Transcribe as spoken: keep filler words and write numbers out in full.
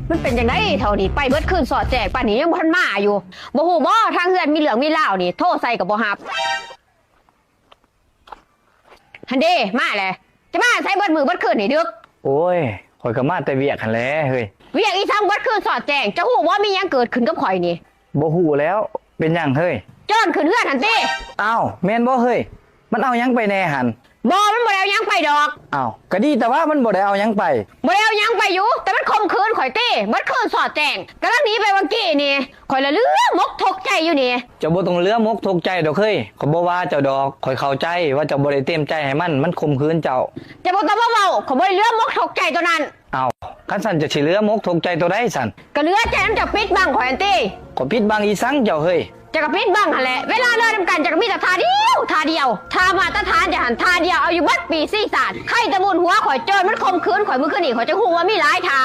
มันเป็นจั่งใดเฒ่านี่ ไปเบิดคืนสอดแจ้ง ปานนี้ยังบ่ทันมาอยู่ บ่ฮู้บ่ ทางเฮือนมีเรื่องมีราวนี่ โทรใส่ก็บ่รับ หั้นเด้ มาแหละ จะมาใส่เบิดมื้อเบิดคืนนี่ดึก โอ้ย ข้อยก็มาแต่เวียกหั้นแหละเฮ้ย เวียกอีสังเบิดคืนสอดแจ้ง เจ้าฮู้บ่มีหยังเกิดขึ้นกับข้อยนี่ บ่ฮู้แล้ว เป็นหยังเฮ้ย โจรขึ้นเฮือนหั้นติ อ้าว แม่นบ่เฮ้ย มันเอาหยังไปแหน่หั้น บ่ มันบ่ได้เอาหยังไปดอก อ้าว ก็ดีแต่ว่ามันบ่ได้เอาหยังไป บ่ได้เอาหยังไปอยู่ แต่มันข่มขืนข้อยติ เบิดคืนสอดแจ้ง กำลังหนีไปเมื่อกี้นี่ ข้อยละเหลือมกทุกข์ใจอยู่นี่ เจ้าบ่ต้องเหลือมกทุกข์ใจดอกเฮ้ย ข้อยบ่ว่าเจ้าดอก ข้อยเข้าใจว่าเจ้าบ่ได้เต็มใจให้มัน มันข่มขืนเจ้า เจ้าบ่ต้องมาเว้า ข้อยบ่ได้เหลือมกทุกข์ใจตัวนั้น อ้าว คันซั้นเจ้าสิเหลือมกทุกข์ใจตัวใดซั้น ก็เหลือใจนำเจ้าปิดบังข้อยหั้นติ ข้อยปิดบังอีสังเจ้าเฮ้ย เจ้าก็ปิดบังหั้นแหละ เวลาเลิกนำกันเจ้าก็มีแต่ท่าเดียว ท่าเดียว ท่ามาตรฐานเจ้าหั้นท่าเดียว เอาอยู่เบิดปีซี่สาด ใครจะบุญหัวข้อยโจรมันข่มขืนข้อยมื้อคืนนี้ ข้อยจะฮู้ว่ามีหลายท่า